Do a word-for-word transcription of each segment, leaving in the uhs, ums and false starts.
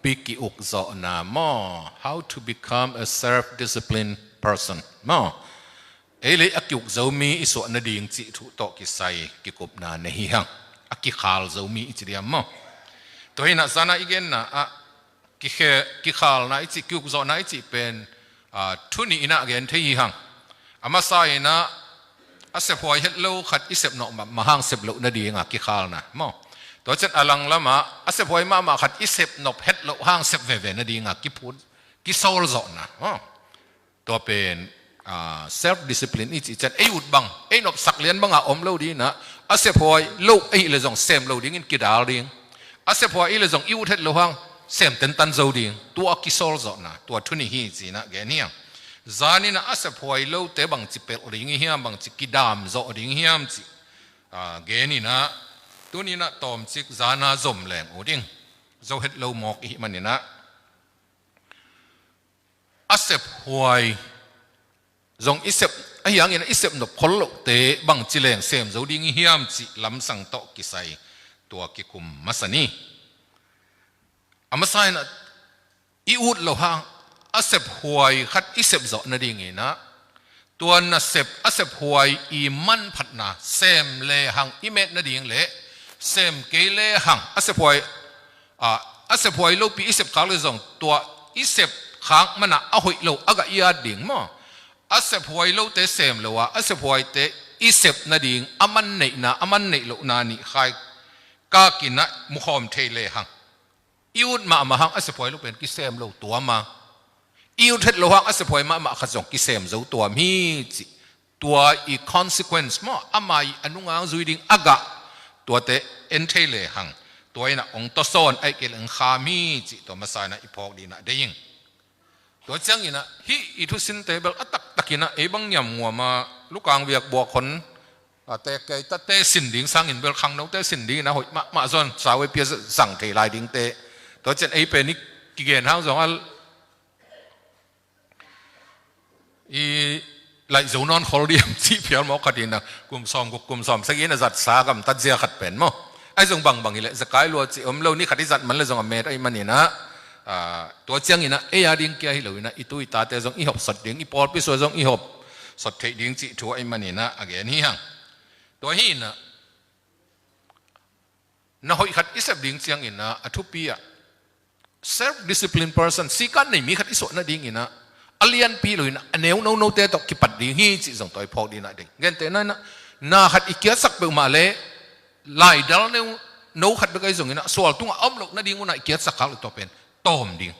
Pi ki-uk zawhna maw? How to become a self-disciplined person maw? Ei le ei a ki-uk zo mi i suah nading cih thu tawh kisai kikupna nei hi hang. A kikhal zo mi i ci diam maw? Tua hi-in ah zan a i genna ah kikhe-, kikhalna i cih, ki-uk zawhna i cih pen, aa, thu nih in ah gen thei hi hang. A masa in ah a sephuai het lo khat i sep nop mahmah hang sep loh nading a kikhalna maw? Tua ciang a langlam ah a sephuai mahmah khat i sep nop het loh hang sep veve nading a kiphut, kisawl zawhna maw? Tua pen, aa, self-discipline i cih ciang ei ut bang, ei nopsak lian bang a om lo ding in ah, a sephuai lo ahih leh zong sem lo dingin kidal ding. A sephuai ahih leh zong i ut het loh hang sem tentan zo ding. Tua kisawl zawhna, tua thu nih hi ci-in ah gen hi hang. Zan in ah a sephuai lote bangci pelh ding i hiam, bangci kidam zawh ding i hiam cih, aa, gen in ah, tuni in ah tawmcik zan a zom leng uh ding. Zo het lo mawk i hih manin ah a sephuai zong i sep, ahi hangin i sep nop khol lohte bangci leng sem zo ding i hiam cih lamsang tawh kisai tua kikum masa ni. A masa in ah i ut loh hang a sephuai khat i sep zawh nading in ah, tua nasep a sephuai i manphatna sem le hang i met nading le sem kei le hang a sephuai, a, a sephuai lopi i sep khak le zong tua i sep khak man ah a hoih lo a gah i at ding maw? A sephuai lote sem lo a, a sephuaite i sep nading a man neihna, a man neih lohna nih khai kak in ah mukhawm thei le hang, i ut mahmah hang a sephuai lo pen kisem lo tuam a, i ut het loh hang a sephuai mahmah khat zong kisem zo tuam hi cih. Tua i consequence maw, ama i a nunga zui ding a gah, tuate en thei le hang, tua in ah hong tawsawn, ahih kei leh hong kham hi cih tua masa in ah i phawk ding in ah deih ing. Tua ciang in ah hih i thusinte bel a taktak in ah ei bang niam nguam a, lukang biakbuk hon, a, tekkei tate sin ding sangin bel khangnote sin ding in ah hoih mahmah zaw, sawepi a zang thei lai dingte. Tua ciang ei pen i kigen hang zong a, i laih zo nawn khol diam cih phial mawk khat in ah, kum sawmguk kum sawmsagih in a zatsa gamtat zia khat pen maw? Ahi zong bangbang hi leh zekai lua cih om lo, ni khat i zat man le zong a met ahih manin ah, aa, tua ciang in ah ei a ding kia hi lo in ah i tu i tate zong i hopsot ding, i pawlpi sung zong i hopsot theih ding cih thu ahih manin ah a gen hi hang. Tua hi in ah na hoih khat i sep ding ciang in ah a thupi ah self-disciplined person, sikan nei mi khat i suah nading in ah a lianpi lo in ah a neu nonote tawh kipat ding hi cih zong tua i phawk ding in ah ding. Gentehna in ah, na khat i kiatsak peuhmah le laidal neu no khat bek ahi zongin ah sual tungah a om loh nading un ah i kiatsak khak le tua pen tawm ding.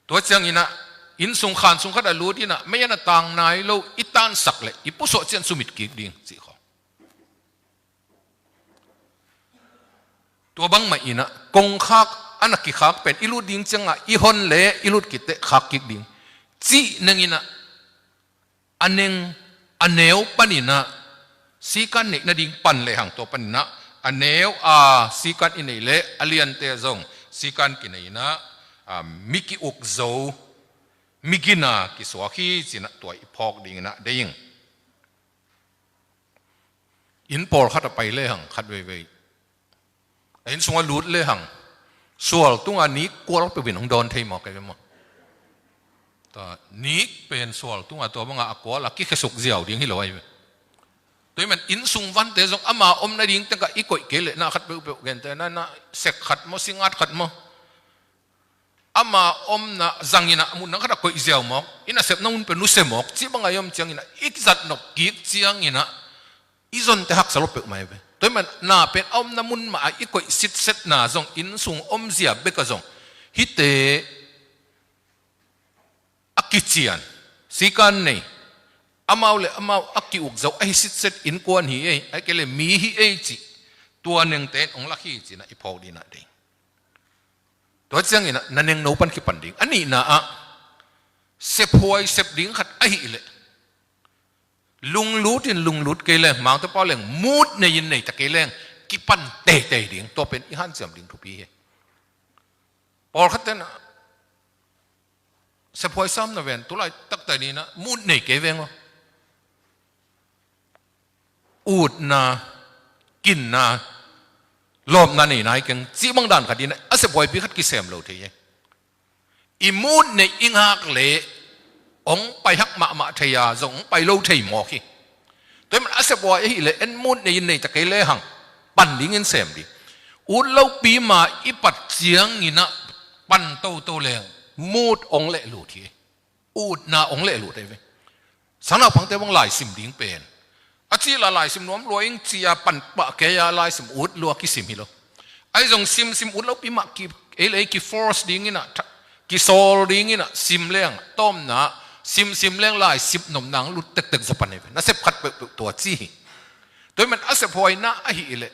Tua ciang in ah innsung khan sung khat ah lut in ah mei an a tang nai lo i tansak leh i pusuah ciang sumit kik ding cih khawng. Tua bangmah in ah kongkhak a na kikhak pen i lut ding ciangah i hon le i lut kik teh khak kik ding cih neng in ah, a neng, a neu panin ah sikan neih nading pan le hang, tua panin ah a neu a sikan i neih leh a liante zong sikan kinei in ah, a, mi ki-uk zo, mi gina kisuak hi ci-in ah tua i phawk ding in ah deih ing. Inn pawlkhat ah pai le hang khat veivei, a inn sungah lut le hang sual tungah nik kual peuh in hong dawn thei mawk ei ve maw? Tua nik pen sual tungah tua bangah a kual a kikhesuk ziau ding hi lo ahi ve. Tua hi man inn sung vante zong ama om nading tengah i koih kei leh na khat peuhpeuh, gentehna in ah sek khat maw, singat khat maw, ama omna zang in ah a mun dang khat ah koih ziau mawk, i nasepna mun pen nusia mawk cih bangah i om ciang in ah i kizat nop kik ciang in ah i zonte haksa lo peuhmah hi ve. Tua hi man na pen a omna mun mah ah i koih sitsetna zong, inn sung omzia bek ah zong hihte a kician, sikan nei, amau le amau a ki-uk zo ahi sitset, innkuan hi ei, ahih kei leh mi hi ei cih tua nengte in hong lak hi ci-in ah i phawk ding in ah deih. Tua ciang in ah na nengno pan kipan ding. A nihna ah sephuai sep ding khat ahih leh lunglut in lunglut kei leng, mangte pau leng mut nei in nei ta kei leng kipan teitei ding. Tua pen i hanciam ding thupi hi. Pawlkhat ten ah sephuai sam na ven, tulaitak ta ni in ah mut nei kei veng aw. Utna, kinna, lawpna nei nai keng cih bang dan khat in a sephuaipi khat kisem lo thei hi. I mood neih i ngak leh hong pai hak mahmah thei a, zong hong pai lo thei mawk hi. Tua ahih manin a sephuai ahih leh en mood nei in nei ta kei lehang pan dingin sem ding. Ut lopi ma i pat ciangin ah pan toto leng mood hong lehlut hi. Utna hong lehlut hi ve. Sang naupangte bang laisim ding pen a cih la laisim nuam lua ing ci-a pan pah kei a laisim ut lua kisim hi lo. Ahi zong simsim ut lopi mah ki, ei le ei ki force dingin ah, tha-, kisawl dingin ah sim leng tawmna, simsim leng laisim nopna hong lut tektek zaw pan hi ve. Nasep khat peuhpeuh tua ci hi. Tua ahih manin a sephuaina ahih leh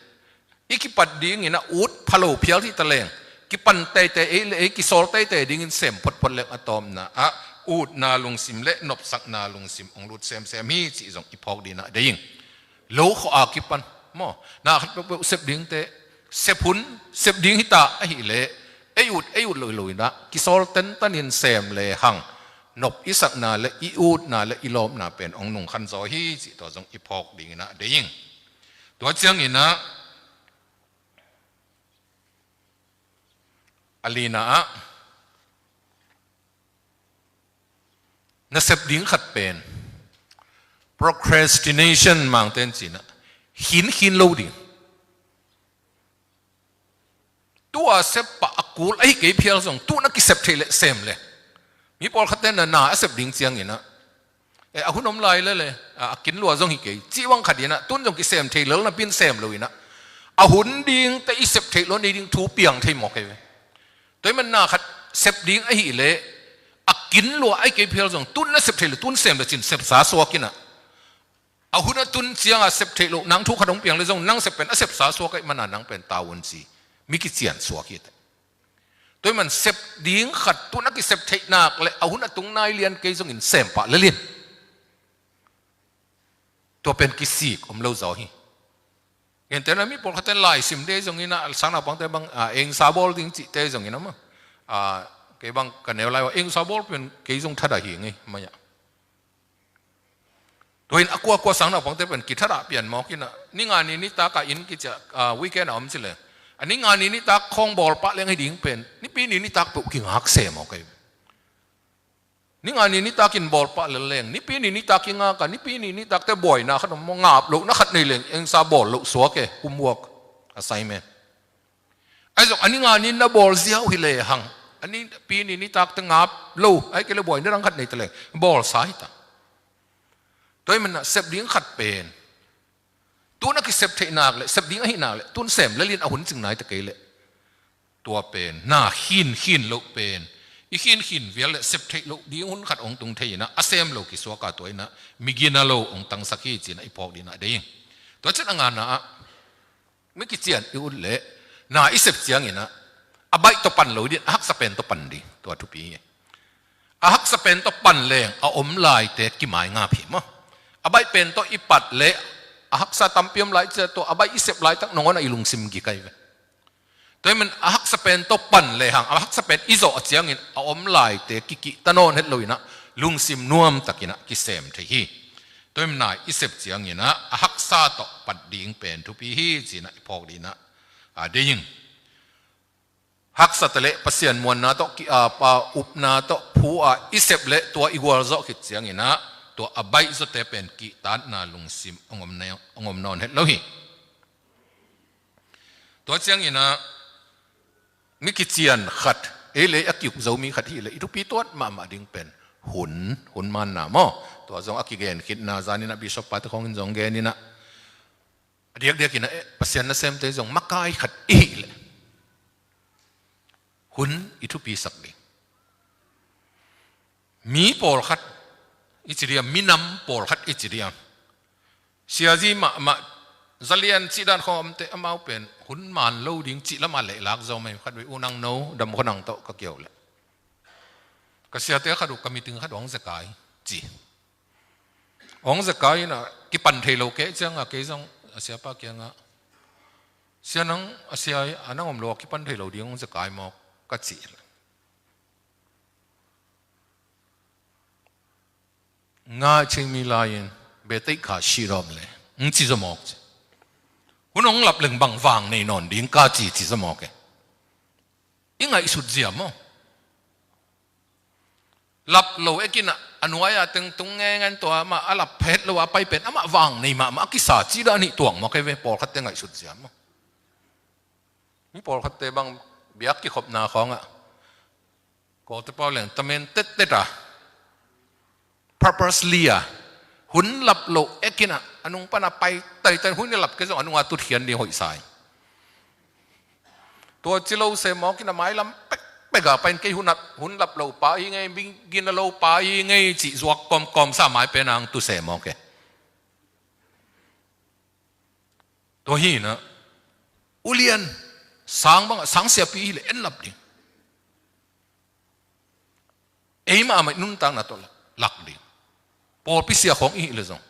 i kipat dingin a ut phalo phial hi ta leng, kipan teitei ei le ei kisawl teitei dingin sem photphot leng a tawpna ah utna lungsim le nopsakna lungsim hong lut semsem hi cih zong i phawk dingin ah deih ing. Lo khua a kipan maw, na khat peuhpeuh sep dingte, sep hun, sep ding hi ta ahih leh ei ut ei ut lo lo in ah kisawl tentan in sem lehang nop i sakna le i utna le i lawpna pen hong nungkhan zaw hi cih tua zong i phawk dingin ah deih ing. Tua ciangin ah a lina ah nasep ding khat pen procrastination Mangte'n ci-in ah khinkhin lo ding. Tu-a sep pah a kul ahi kei phial zong tu-in a kisep theih leh sem le. Mi pawlkhatte na, na a sep ding ciangin ah, eh, a hun om lai le le, a, a kin lua zong hi kei cih bang khat in ah tu-in zong kisem thei lel napi-in sem lo in ah a hun dingte i sep theih loh nei ding thu piang thei mawk hi ve. Tua ahih manin na khat sep ding ahih leh a kin lua ahi kei phial zong tu-in na sep theih leh tu-in sem le cin sepsa suak in ah a hun a tun ciang a sep theih loh nang thu khat hong piang le zong nang sep pen a sepsa suak ahih manin nang pen tau un ci, mi kician suak hi teh. Tua ahih manin sep ding khat tu-in a kisep theih nak le a hun a tung nai lian kei zongin sem pah lel in. Tua pen kisik om lo zaw hi. Gentehna mi pawlkhatte laisim te zongin ah, sang naupangte bang, a, engsa bawl ding cihte zongin ah maw, a, kei bang ka neu lai-a engsa bawl pen kei zong thadah hi ngei mai-ah. Tua in a kuakua sang naupangte pen kithadah pian mawk in ah, ni nga ni nitak a inn kici a, a, weekend a om ci leng, a ni nga ni nitak khawng bawl pah leng hi ding pen Nipi ni nitak peuh kingak se mawk hi. Ni nga ni nitak in bawl pah lel leng Nipi ni nitak kingak a, Nipi ni nitakte buaina khat om maw, ngap lohna khat nei leng engsa bawl loh suak e, homework, assignment. Ahi zong a ni nga ni na bawl ziau hi lehang a Nipi ni nitakte ngap lo, ahih kei leh buaina dang khat nei ta leng bawlsa hi ta. Tua ahih manin ah sep ding khat pen tu-in a kisep theih nak le sep ding ahih nak le tu-in sem lel in a hun cing nai ta kei leh tua pen na khinkhin loh pen i khinkhin vial le sep theih loh ding hun khat hong tung thei in ah a sem lo kisuak a tua in ah migina lo hong tangsak hi ci-in ah i phawk dingin ah deih ing. Tua ciang a ngana ah mi kician i ut leh na i sep ciangin ah a baih tawh pan lo ding, a haksa pen tawh pan ding, tua thupi hi. A haksa pen tawh pan leng a om laite kimaingap hi maw. A baih pen tawh i pat leh a haksa tampi om lai ciang tua a baih i sep laitak nangawn ah i lungsim gik ahi ve. Tua ahih manin a haksa pen tawh pan lehang a haksa pen i zawh a ciangin a om laite kikihta nawn het lo in ah lungsim nuamtak in ah kisem thei hi. Tua ahih manin na i sep ciangin ah a haksa tawh pat ding pen thupi hi ci-in ah i phawk dingin ah, a, deih ing. Haksate le Pasian muanna tawh ki-ap a, upna tawh phu a i sep leh tua i gualzawh khit ciangin ah tua a baih zawte pen kihtakna lungsim hong om na, hong om nawn het lo hi. Tua ciangin ah mi kician khat, ei le ei a ki-uk zo mi khat hi leh i thupi tuat mahmah ding pen hun, hun manna maw. Tua zong a kigen khitna zanin ah Bishop pate khawngin zong genin ah, a diakdiakin ah, eh, Pasian nasemte zong makai khat i hih leh hun i thupisak ding. Mi pawlkhat i ci diam, minam pawlkhat i ci diam, siazi mahmah, zalian cih dan khawng omte amau pen hun man lo ding cih lamah lehlak zaw mai. Khatvei U Nang No Dam Khua Nang tawh ka kiau leh ka siate khat uh, ka meeting khat uh hong zekai ci. Hong zekai in ah kipan thei lo kei ciangah kei zong a siapa kiangah, "Sia, nang a sia hi a, nang om lo a kipan thei lo ding hong zekai mawk," ka cih. Nga ching mi lai-in beteih kha shi dawm le ng ci zaw mawk ci. Hun hong lap leng bang vang nei nawn ding ka ci ci sa maw ke. I ngaihsut zia maw. Lap lo ekin ah a nuai-a teng tung ngengen tua mah a lap phet lo a pai pen amah vang nei mahmah a kisa ci dah nih tuang maw ke ve, pawlkhatte ngaihsut zia maw. Mi pawlkhatte bang biak kikhopna khawngah Kawlte pau leng tamen tettet a purposely a hun lap lo ekin ah a nung pan a pai taitai, hun i lap kei zong a nunga tutkhian ding hoihsa hi. Tua ci lo se mawkin a mailam pekpek a pain kei hun lap, hun lap lo pa hi ngei, gina lo pa hi ngei cih zuak kawmkawm sa mai pen ang tu se mawk e. Tua hi inah ulian sang bangah sang siapi hileh en lap ding. Eimah amah i nuntakna tawh lak ding. Pawlpi sia khawng i hih leh zong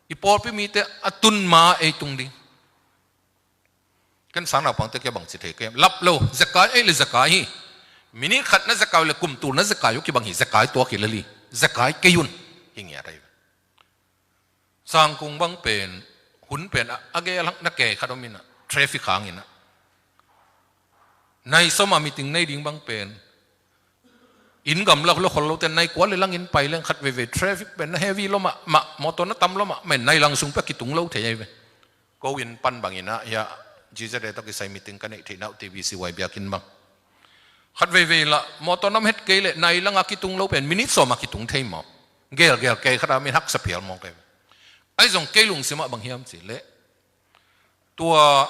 i pawlpi mite a tun ma ei tung ding. Ken sang naupangte kia bangci thei kem, lap lo, zekai ei le zekai hi. Minit khat na zekai uh le kum tul na zekai uh kibang hi, zekai tua kilel hi. Zekai kei un. Hi ngiat ahi. Sangkung bang pen hun pen a, a gel hang na kei khat om inah traffic hang inah nai sawm a meeting nei ding bang pen inn gamlak lo khol lote nai kua le langin pai leng khat veivei traffic pen na heavy lo mahmah, mawtaw na tam lo mahmah in nai lang sung pia kitung lo thei ahi ve. Ko inn pan bang inah hia G Z A tawh kisai meeting ka neih theihna uh T B C Y biakinn bang khat veivei lah mawtaw nam het kei leh nai langa kitung lo pen minit sawma kitung thei maw. Gelgel kei khata min haksa phial maw kei. Ahi zong kei lungsimah bang hiam cihleh tua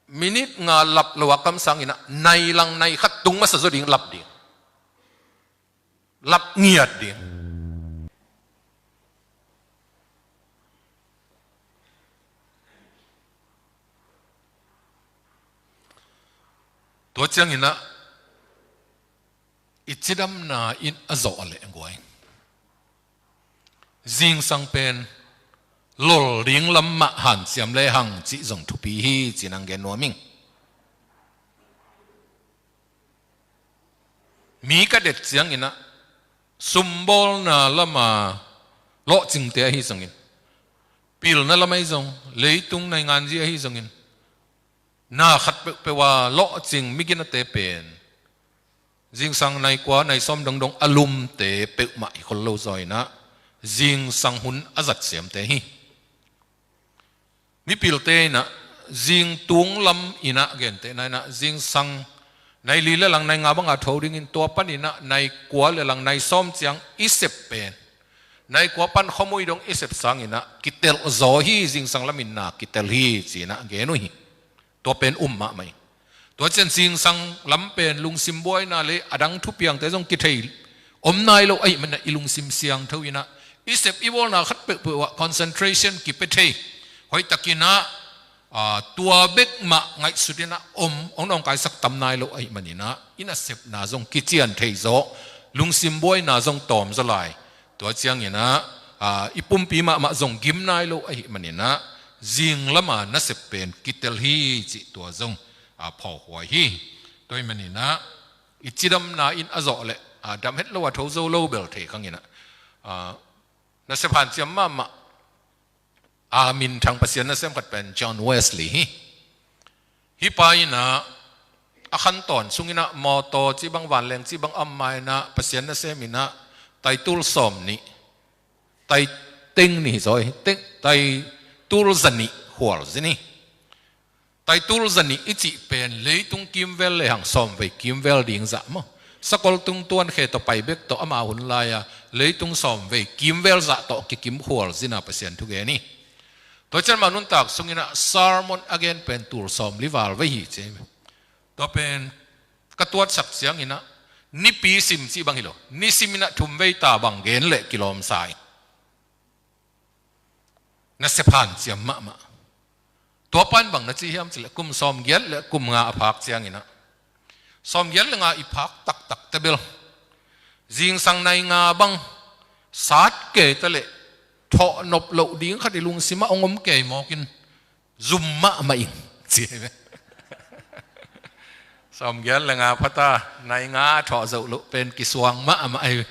minit nga lap lo a kamsang inah nai lang nai khat tung masa zaw ding, lap ding. Lap ngiat ding. Tua cianginah i cidamna in a zawh leh guai zingsang pen lol ding lam mah hanciam le hang cih zong thupi hi ci-in ang gen nuam ing. Mi ka det cianginah sumbawlna lama lawhcingte ahi zongin, pilna lam ahi zong, leitung nainganzi ahi zongin, na khat peuhpeuh a lawhcing miginate pen zingsang nai kua nai sawm dongdong a lumte peuhmah hi khol lo zaw inah zingsang hun a zat siamte hi. Mipilte inah zingtung lam inah gentehna inah zingsang nai li le lang nai nga banga tho dingin tua pan inah nai kua le lang nai sawm ciang i sep pen nai kua pan khawmui dong i sep sang inah kitelh zaw hi, zingsang lam inah kitelh hi ci-inah gen uh hi. Tua pen um mahmah ing. Tua cian zingsang lam pen lungsim buaina le a dang thupiangte zong kithei om nai lo ahih maninah i lungsim siangtho inah i sep i bawlna khat peuhpeuh ah concentration kipia thei hoihtakinah, aa, tua bek mah ngaihsut inah om hong nawngkaisak tam nai lo ahih maninah i nasepna zong kician thei zaw, lungsim buaina zong tawm zaw lai. Tua cianginah, aa, i pumpi mahmah zong gim nai lo ahih maninah zinglam a nasep pen kitel hi cih tua zong, aa, phawkhuai hi. Tua ahih maninah i cidamna in a zawh leh, aa, dam het lo a tho zo lo bel thei khanginah, aa, nasep hanciam mahmah a minthang Pasian nasem khat pen John Wesley hi. Hih pa inah a khantawn sunginah mawtaw cih bang vanleng cih bang a om ma inah Pasian nasem inah taitul sawm nih, tai teng nih zaw hi, teng, taitul za nih khual zin hi. Taitul za nih i cih pen leitung kimvel le hang sawmvei kimvel ding zah maw. Sakol tung tuankhe tawh pai bek tawh ama hun lai-a leitung sawmvei kimvel zah tawh kikim khual zina Pasian thugen hi. Tua cian mah nuntak sunginah sermon a gen pen tul sawmli val vei hi ci. Tua pen ka tuatsak cianginah nipi sim cih bang hi lo, nisim inah thumvei ta bang gen leh kilawmsa hi. Nasep hanciam mahmah. Tua pan bang na ci hiam cileh kum sawmgiat le kum nga a phak cianginah, sawmgiat le nga i phak taktak tebel zingsang nai nga bang sat kei taleh thawhnop loh ding khat i lungsimah hong om kei mawkin zum mahmah ing ci hi ve. Sawmgiat le nga phata nai nga thawh zoh loh pen kisuang mahmah ahi ve.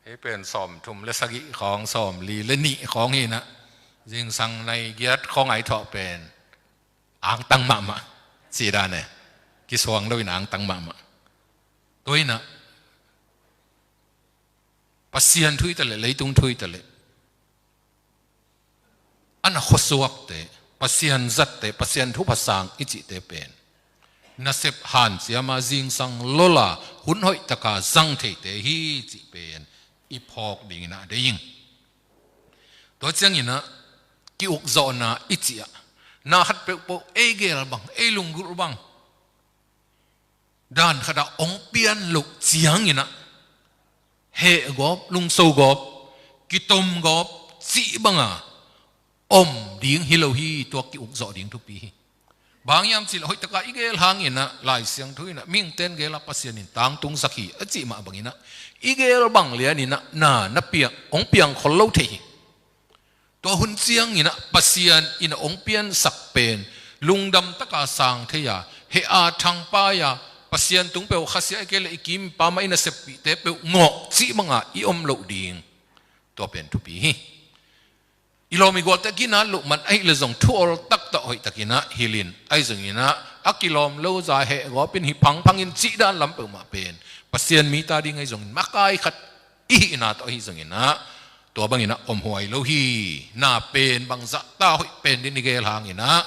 Hih pen sawmthum le sagih khawng, sawmli le nih khawng hinah Zingsang nai giat khawng a i thawh pen angtang mahmah. Cih dan e. Kisuang loin angtang mahmah. Tua inah Pasian thu hi taleh, leitung thu hi taleh, a na khuasuakte, Pasian zatte, Pasian thupha sang i cihte pen nasep hanciam a, zingsang lawla hun hoihtaka zang theite hi cih pen i phawk dinginah deih ing. Tua cianginah ki-ukzawhna i cih ah na khat peuhpeuh ei geel bang, ei lunggulh bang dan khatah hong pian loh cianginah hehgawp, lungso gawp, kitom gawp cih banga om ding hi lo hi. Tua ki-ukzawh ding thupi hi. Bang hiam cihleh hoihtaka i geel hanginah Lai Siangtho inah mihingte in geel a Pasian in tangtungsak hi a cih mah banginah i geel bang lianinah na na piang, hong piang khol lo thei hi. Tua hun cianginah Pasian inah hong piansak pen lungdam taka sang thei a, heh a, thangpai a, Pasian tung peuh khasia, ahih kei leh i kim i pam a i naseppihte peuh ngawh cih banga i om loh ding, tua pen thupi hi. I lawm i gualte a ginat loh man ahih leh zong thu ol taktak hoihtakinah hilh in. Ahi zonginah a kilawm lo za hehgawp in, hih phangphang in cih dan lam peuhmah pen Pasian mite ading ahi zongin makai khat i hihna tawh ahi zonginah tua banginah omhuai lo hi. Na pen bangzahta hoih pen din i geel hanginah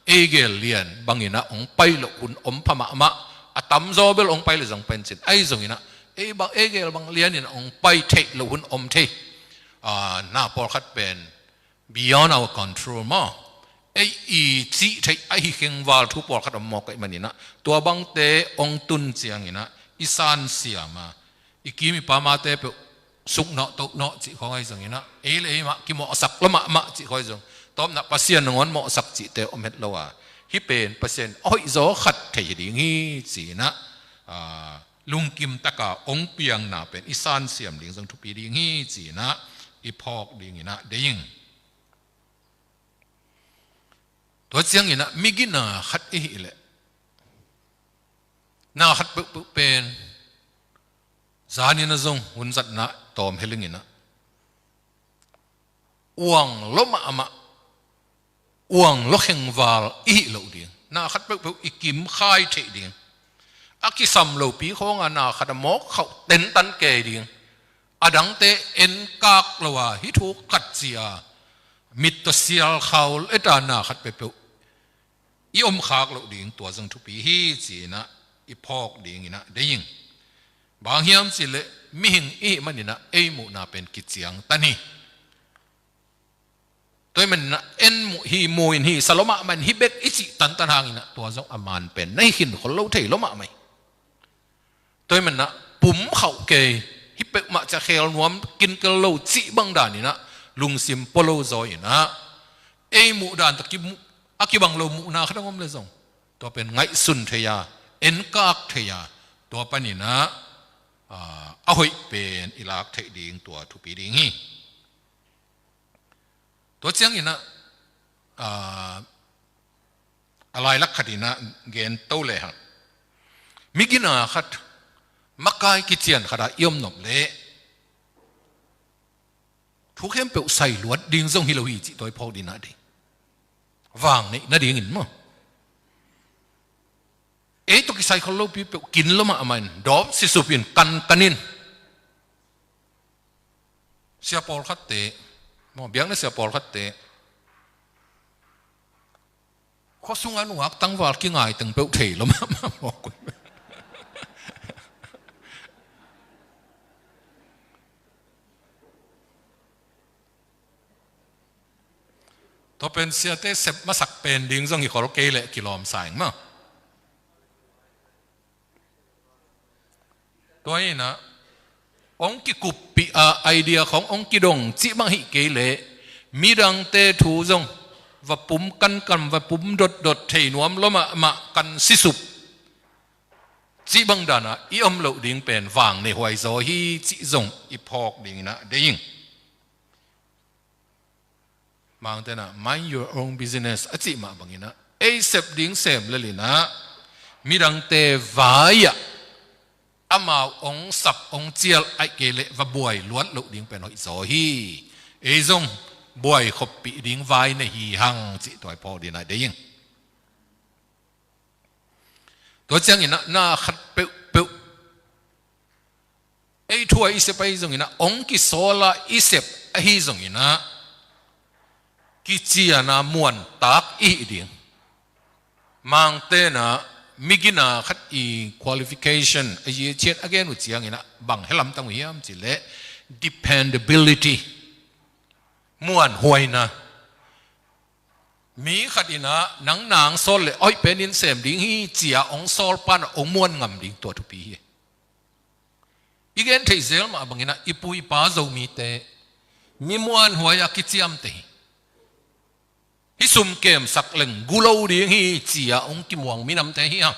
ei geel lian banginah hong pai loh hun om pha mahmah. A tamzaw bel hong pai leh zong pen cin, ahi zonginah ei bang, ei geel bang lianinah hong pai theih loh hun om thei. Ah, na pawlkhat pen beyond our control maw. Ei i cih theih ahi khengval thu pawlkhat om mawk ahih maninah tua bangte hong tun cianginah i sansiam a, i kim i pamte peuh suknawh tohnawh cih khawng ahi zonginah ei le ei mah kimawhsak lua mahmah cih khawng ahi zong, tawpna Pasian nangawn mawhsak cihte om het lo a, hih pen Pasian a hoihzaw khat thei hi ding hi ci-inah, ah, lungkim taka hong piangna pen i sansiam ding zong thupi ding hi ci-inah i phawk dinginah deih ing. Tua cianginah migina khat i hih leh na khat peuhpeuh pen zaninah zong hun zatna tawm helinginah uang lua mahmah, uang lua khengval i hih loh ding, na khat peuhpeuh i kim khai theih ding, a kisam lopi khawnga na khat a mawk khauh tentan kei ding, a dangte enkak lo a hih thu khat ci-a mit tawh sial khaul eta na khat peuhpeuh i omkhak loh ding, tua zong thupi hi ci-inah i phawk dinginah deih ing. Bang hiam cihleh mihing i hih maninah ei muhna pen kiciangtan hi. Tua hih maninah en muh hi, mu in hi, sa lua mahmah in hi bek i cih tantan hanginah tua zong a man pen na hi khin khol lo thei lua mahmah hi. Tua hih maninah pum khauh kei, hih peuhmah ciah khel nuam kinkel lo cih bang daninah lungsim pua lo zaw inah ei muh dan tawh kimu-, a kibang lo muhna khat a om leh zong tua pen ngaihsun thei a, enkak thei a, tua paninah, ah, a hoih pen i lak theih ding tua thupi ding hi. Tua cianginah, ah, a lailak khatinah gen to lehang, migina khat, makai kician khatah i om nop leh thu khempeuh sai luat ding zong hi lo hi cih tua i phawk dinginah deih. Vang neih nadingin maw. Ei tawh kisai khol lopi peuh kin lua mahmah in, dawp sisup in, kankan in. Sia pawlkhatte maw, biakna sia pawlkhatte khua sungah nungak tangval kingai teng peuh thei lua mahmah mawk uh. Tua pen siate sep masak pen ding zong hi khol kei leh kilawm sa ing maw. Tua inah hong kikuppih a, idea khawng hong kidong cih bang hi kei leh midangte thu zong va pum kankan, va pum dotdot, thei nuam lua mahmah, kan sisup cih bang danah i om loh ding pen vang nei huai zaw hi cih zong i phawk dinginah deih ing. Mangte inah mind your own business a cih mah banginah ei sep ding sem lelinah midangte vai-ah amau hong sap hong cial ahih kei leh va buai luat loh ding pen hoih zaw hi. Ei zong buai khoppih ding vai na hi hang cih tua i phawk ding a deih ing. Tua ciangin ah na khat peuhpeuh ei thu a i sep ahi zongin ah, hong kisawl a i sep ahi zongin ah, kician a muantak i hih ding. Mangte in ah migina khat i qualification a, i cian a gen uh ciangin ah bang hih lamdang uh hiam cih leh dependability, muanhuaina. Mi khat in ah nang na hong sawl leh a hoih penin sem ding hi ci-a hong sawl pa in ah hong muan ngam ding tua thupi hi. I gen theih zel mah bangin ah i pu i pa Zomite mi muanhuai a kiciamteh hi. Hih sum kemsak leng gu lo ding hi ci-a hong kimuang minamte hi hang.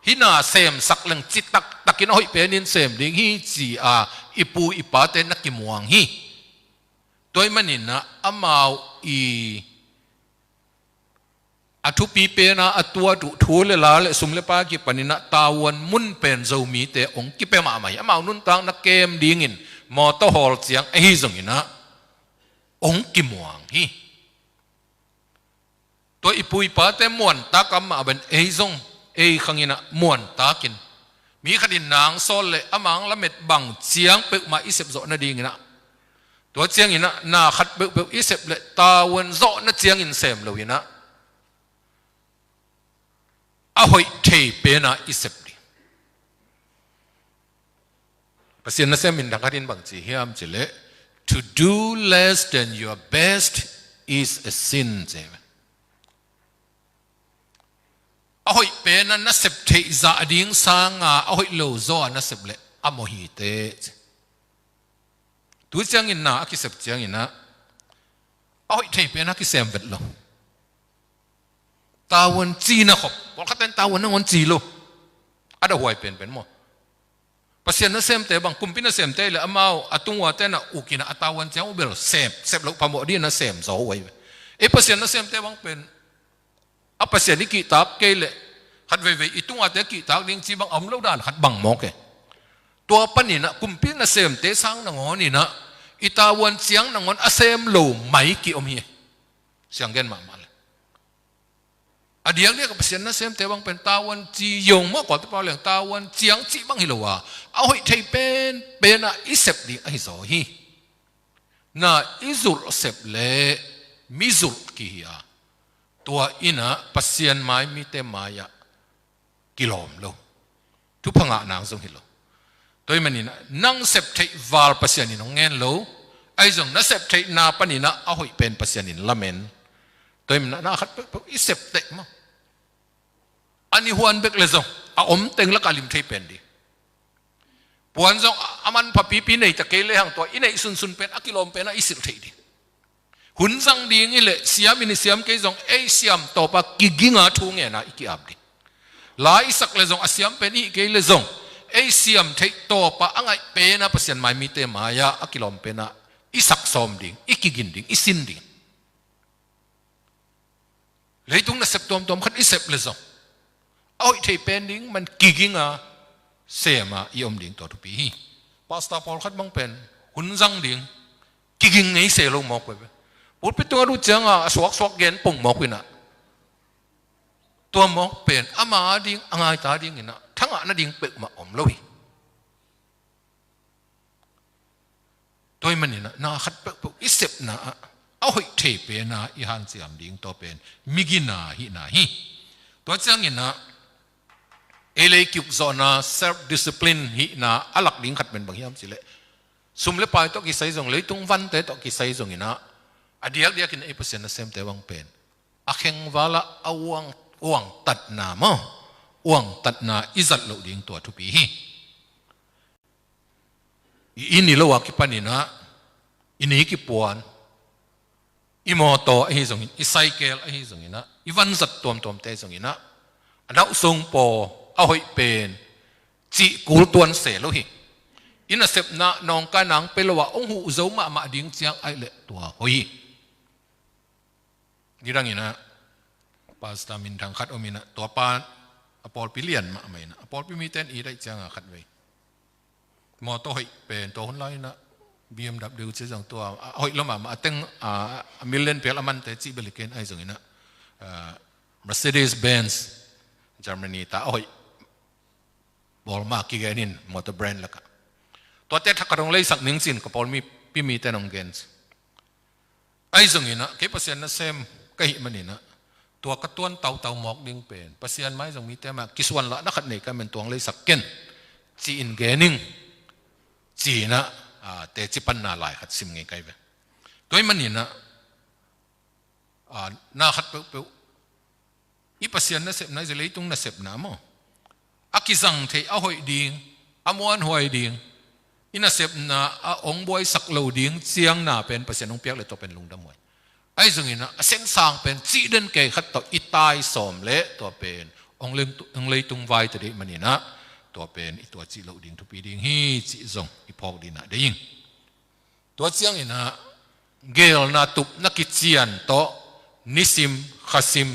Hih na semsak leng citak takin a hoih penin sem ding hi ci-a i pu i pate na kimuang hi. Tua ahih manin ah amau i a thupi pen a a tuat uh thu le la le sum le pai kipanin ah tavuan mun pen Zomite hong kipia mahmah hi. Amau nuntakna kem dingin mawtaw hawl ciang ahi zongin ah hong kimuang hi. Tua i pu i pate muantak a om mah bangin ei zong ei khangin ah muantakin mi khat in na hong sawl leh ama hong lamet bang ciang peuhmah i sep zawh nadingin ah, tua ciangin ah na khat peuhpeuh i sep leh tavuan zawhna ciangin sem loin ah a hoih thei pen a i sep ding. Pasian nasem minthang khat in bang ci hiam cih leh, "To do less than your best is a sin," ci hi. A hoih pen a na sep theih zah ding sanga a hoih lo zaw a na sep leh a mawh hi teh. Tu ciangin na a kisep ciangin ah a hoih thei pen a kisem vet lo. Tavuan ci na khop. Pawlkhatte in tavuan nangawn ci lo. A dahhuai penpen maw? Pasian nasemte bang, kumpi nasemte leh amau a tung uate na uk in ah a tavuan ciang uh bel sem, sep loh phamawh dingin a sem zaw uh ahi ve. Ei Pasian nasemte bang pen a Pasian i kihtak kei leh khat veivei i tung uate kihtak ding ci bang a om lo dan khat bang mawk e. Tua panin ah kumpi nasemte sang nangawn in ah i tavuan ciang nangawn a sem lo mai ki-om hi. Siang gen mahmah leh a diakdiak a Pasian nasemte bang pen tavuan ci zong maw, Kawlte pau leng tavuan ciang cih bang hi lo a, a hoih thei penpen a i sep ding ahi zaw hi. Na i zulh sep leh mi zulh kihi a, tua in ah Pasian mai mite mai-ah kilawm lo. Thupha ngah nang zong hi lo. Tua ahih manin ah nang sep theih val Pasian in hong ngen lo. Ahi zong na sep theihna panin ah a hoih pen Pasian in lamen. Tua ahih manin ah na khat peuhpeuh i sep teh maw, a ni huan bek leh zong a om teng lakah lim thei pen ding. Puan zong a, a manpha pipi nei ta kei lehang tua i neih sunsun pen a kilawm pen a i silh theih ding. Hun zang ding hi leh siam in i siam kei zong ei siam tawpa kiginga thu ngen a i ki-ap ding. La i sak leh zong a siam pen i hih kei leh zong ei siam theih tawpa a ngaih pen a Pasian mai mite mai-ah a kilawm pen a i sak sawm ding, i kigin ding, i sin ding. Leitung nasep tuamtuam khat i sep leh zong a hoih thei pen ding man kiginga sem a i om ding tua thupi hi. Pastor pawlkhat bang pen hun zang ding kiging ngei se lo mawk veve. Pulpit tungah a lut ciangin a suaksuak gen pong mawk uh in ah, tua mawk pen ama ding a ngaita dingin ah thangah nading peuhmah om lo hi. Tua ahih manin ah na khat peuhpeuh i sepna ah a hoih thei pen a i hanciam ding tua pen migina hihna hi. Tua ciangin ah ei lei ki-ukzawhna, self discipline hihna a lak ding khat pen bang hiam cih leh, sum le pai tawh kisai zong, leitung vante tawh kisai zongin ah a diakdiakin ei Pasian nasemte bang pen a khengval ah a uang, uangtatna maw, uangtatna i zat loh ding tua thupi hi. I inn i lo a kipanin ah, i ni kipuan, i mawtaw ahi zongin, i saikel ahi zongin ah, i vanzat tuamtuamte zongin ah, a nauhsung paw a hoih pen cih kul tuan se lo hi. I nasepna nawngkaina hong pia lo a hong huh zo mahmah ding ciang ahih leh tua hoih hi. Nidangin ah pastor minthang khat om in ah, tua pa a pawlpi lian mahmah in ah, a pawlpi mite in it ahih ciangin khatvei mawtaw hoih pen tua hun lai in ah B M W ci zong tua a hoih lo mahmah, a teng a, a million pial a mante cih bel hi ken, ahi zongin ah, a, Mercedes Benz, Germany ta a hoih bawl mah kigen in, motor brand lakah. Tuate thak khat hong leisak ning ci-in ka pawlpi mite in hong gen ci. Ahi zongin ah kei Pasian nasem ka hih manin ah, tua ka tuan tautau mawk ding pen Pasian mai zong mite mah kisuanlahna khat nei ka hih manin tua hong leisak ken ci-in gen ing ci-in ah, a, teci panna lai khat sim ngei ka hi ve. Tua hih manin ah, a, na khat peuhpeuh i Pasian nasepna, i leitung nasepna maw, a kizang theih, a hoih ding, a muanhuai ding, i nasepna a hong buaisak lo ding ciang na pen Pasian hong piak leh tua pen lungdam huai. Ahi zongin ah a sensang pen cih den kei khat tawh i tai sawm leh tua pen hong lei-, hong leitung vai ta ding manin ah, tua pen i tua cih loh ding thupi ding hi cih zong i phawk ding ah deih ing. Tua ciangin ah geelna tupna kician tawh nisim, khasim,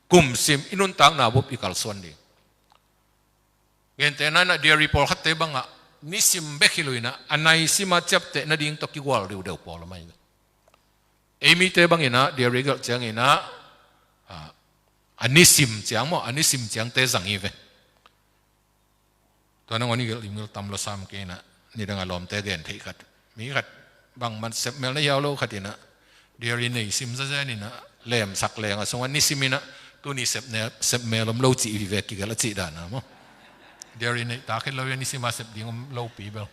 kumsim i nuntakna bup i kalsuan ding. Gentehna in ah diary pawlkhatte bangah nisim bek hi lo in ah, a naisim a ciapteh nading tawh kigual deuhdeuh pawl a mai. Ei mite bangin ah diary gelh ciangin ah, a, a nisim ciang maw, a nisim ciangte zang hi ve. Tua nangawn i gelh limgil tam lo sam kei in ah, nidang a lawmte gen theih khat. Mi khat bangmah sepmel na hiau lo khat in ah, diary nei sim zazen in ah, lemsak leng a sungah nisim in ah, tuni sepmel, sepmel om lo cih hi ve, kigelh a cih dan a maw. Diary neih tak het lo hi a, nisim a sep ding om lopi bel.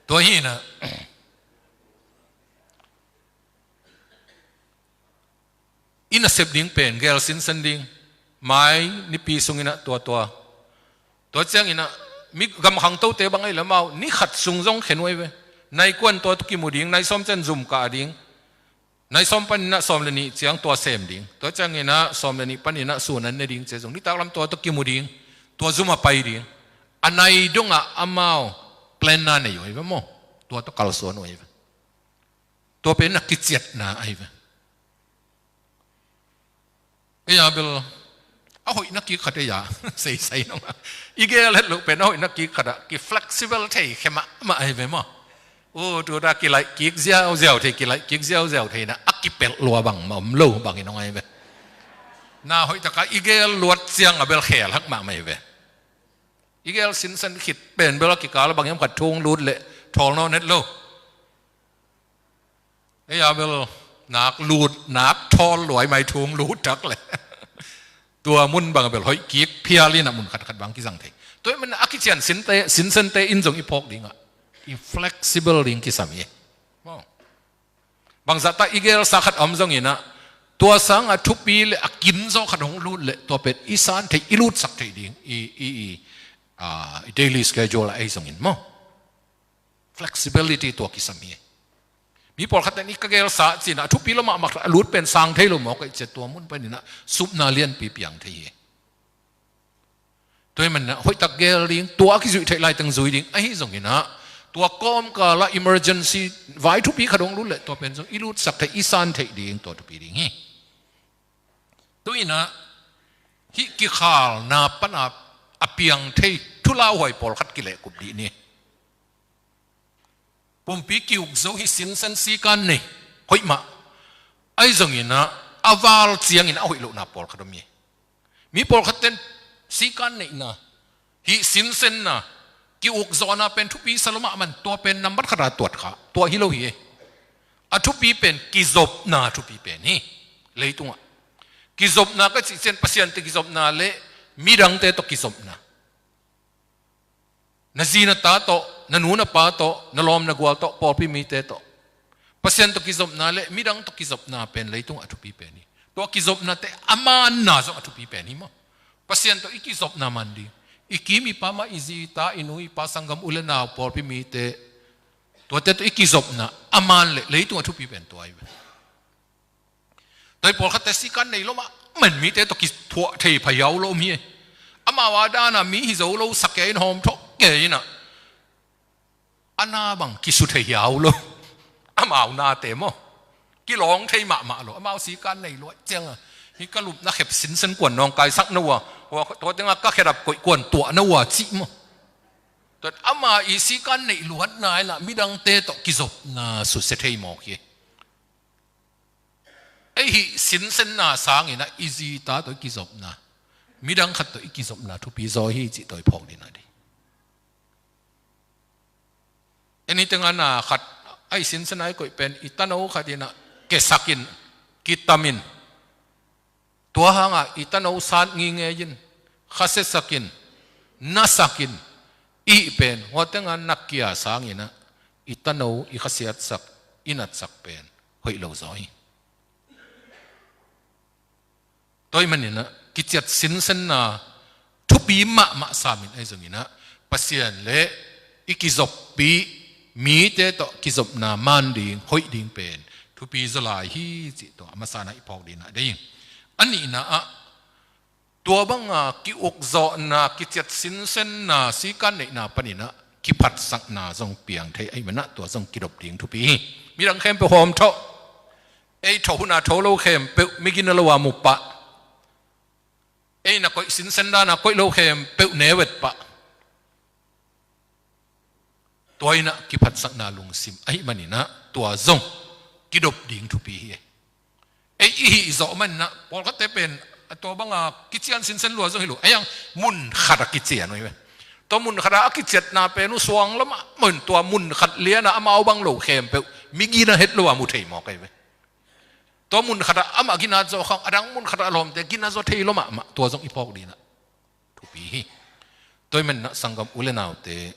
Tua hi in ah, i nasep ding pen geel sinsen ding. Mai nipi sungin ah tua tua. Tua ciangin ah mi gamkhang tote bang ahih leh amau ni khat sung zong khen uh ahi ve. Nai kua in tua tawh kimu ding, nai sawm ciang zum kah ding. Nai sawm panin ah sawm le nih ciang tua sem ding. Tua ciangin ah sawm le nih panin ah sun an ne ding ci-a zong nitak lam tua tawh kimu ding. Tua zum a pai ding. A nai dongah amau plan na nei uh ahi ve maw. Tua tawh kalsuan uh ahi ve. Tua pen a kiciatna ahi ve. Ei a bel a hoihna kik khat ei a, seisai nong a, i geel het loh pen a hoihna kik khat ah ki flexible thei khe mahmah ahi ve maw. U, tuta kilaih kik ziauziau thei, kilaih kik ziauziau thei na a kipelh lua bangmah om lo bangin hong ahi ve. Na hoih takah i geel luat ciang a bel khel hak mahmah ahi ve. I geel sinsen khit pen bel a kikal a bang hiam khat thu hong lut leh thawl nawn het lo. Ei a bel nak lut, nak thawl luai mai thu hong lut tak leh. Tua mun bang a bel hoih kik phial in a mun khatkhat bang kizang thei. Tua ahih manin a kician sinte, sinsente in zong i phawk dingah i flexible ding kisam hi. Maw. Bangzah tak i geelsa khat a om zongin ah, tua sangah thupi leh a kimzaw khat hong lut leh tua pen i san theih, i lutsak theih ding i, i, i, a, i daily schedule ah ei zongin maw. Flexibility tua kisam hi. Mi pawlkhat in i ka geelsa ci-in ah a thupi lo mahmah a lut pen sang thei lo mawk ahih ciang tua mun panin ah supna lianpi piang thei hi. Tua ahih manin ah hoihtak geel ding, tua a kizuih theih laiteng zui ding, ahi zongin ah tua kawmkal ah emergency vai thupi khat hong lut leh tua pen zong i lutsak theih, i san theih ding tua thupi ding hi. Tu-in ah hih kikhalna pan a piang thei thu lauhuai pawlkhat kilehkup dih ni. Pumpi ki-uk zo hi, sinsen sikan nei, hoih mah. Ahi zongin ah a val ciangin a hoih lohna pawlkhat om hi. Mi pawlkhat ten sikan neihna, hih sinsenna, ki-uk zawhna pen thupi sa lo mahmah in tua pen nambat khat a tuat kha, tua hi lo hi. A thupi pen kizopna thupi pen hi. Leitungah kizopna ka cih ciang Pasian tawh kizopna leh midangte tawh kizopna. Na zi na ta tawh, na nu na pa tawh, na lawm na gual tawh, pawlpi mite tawh. Pasian tawh kizopna leh midang tawh kizopna pen leitungah a thupi pen hi. Tua kizopnate a manna zong a thupi pen hi maw. Pasian tawh i kizopna man ding. I kim i pam ah i zi i ta, i nu i pa, sanggam, u le nau, pawlpi mite, tuate tawh i kizopna a man leh leitungah a thupi pen tua hi ve. Tua hi pawlkhatte sikan nei lo mahmah in mite tawh kithuah thei pha hiau lo om hi. Amau a dan a mi hi zo lo sa kei in, hawm thawh kei in ah, a na bang kisu thei hiau lo. Amau nate maw, kilawng thei mahmah lo. Amau sikan nei lo ahih ciang a, hih ka lupna khep sinsen kuan nawngkaisak na uh a, tua tengah ka khedap koih kuan tuah na uh a cih maw. Tua ama i sikan neih luatna inah midangte tawh kizopna susia thei mawk hi. Ei hih sinsenna sanginah i zita tawh i kizopna, midang khat tawh i kizopna thupi zaw hi cih tawh i phawk dihna ding. Anything a na khat a i sinsenna i koih pen i tano khat inah kesakin, kitamin, tua hangah i tano sat ngingei in, khasiasakin, nasakin, i hih pen huateng a nakia sanginah i tano i khasiatsak, i natsak pen hoih lo zaw hi. Tua ahih maninah kiciat sinsenna thupi mahmah samin ahi zonginah Pasian le i kizoppih mite tawh kizopna man ding, hoih ding pen thupi zaw lai hi cih tua a masa inah i phawk dihna ding. A nihna ah tua banga ki-ukzawhna, kiciat sinsenna, sikan neihna paninah kiphatsakna zong piang thei ahih maninah tua zong kidop ding thupi hi. Midang khempeuh hawm thawh. Ei tho huna tho lo khempeuh migina lo a mu pah. Ei na koih sinsen dana koih lo khempeuh ne vet pah. Tua inah kiphatsakna lungsim ahih maninah tua zong kidop ding thupi hi. Ei i hih zawh maninah pawlkhatte pen a tua banga kician sinsen lua zong hi lo. Ei ang mun khat a kician uh hi ve. Tua mun khat a a kiciatna pen uh suang lua mahmah in tua mun khat liana amau bang lo khempeuh migina het lo a mu thei mawk ahi ve. Tua mun khatah amah ginat zawh khang, a dang mun khatah a lawmte ginat zaw thei lua mahmah, tua zong i phawk dihna thupi hi. Tua ahih maninah sanggam u le naute,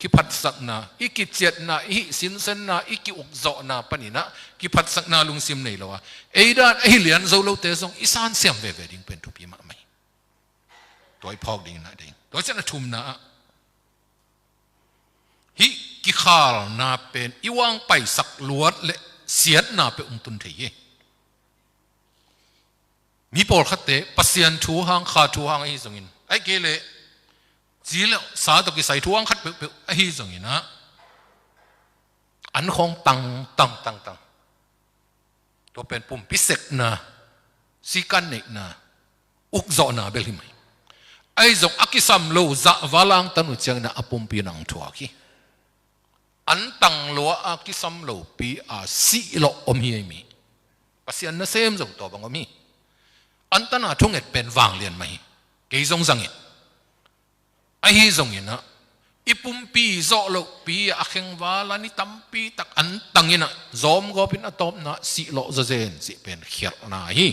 kiphatsakna, i kiciatna, i hih sinsenna, i ki-ukzawhna paninah kiphatsakna lungsim nei lo a, ei dan ahi lian zo lote zong i sansiam veve ding pen thupi mahmah hi. Tua i phawk ding inah ding. Tua ciang a thumna ah hih kikhalna pen i uangpaisak luat le siatna peuh hong tun thei hi. Mi pawlkhatte Pasian thu hang, kha thu hang ahi zongin, ahih kei leh ci le sa tawh kisai thu hang khat peuhpeuh ahi zonginah an khawng tang tang tang tang. Tua pen pumpi sekna, sikan neihna, ukzawhna bel hi mai. Ahi zong a kisam lo zah va langtan uh cianginah a pumpi nang thuak hi. An tang lua a kisam lopi a sih lawh om hi ei mi. Pasian nasem zong tua bang om hi. An tana thunget pen vanglian mah hi. Kei zong zangin. Ahi zonginah i pumpi zawh lohpi a khengval a ni tampi tak an tanginah zawmgawpin a tawpna sihlawh zawzen cih pen khialhna hi.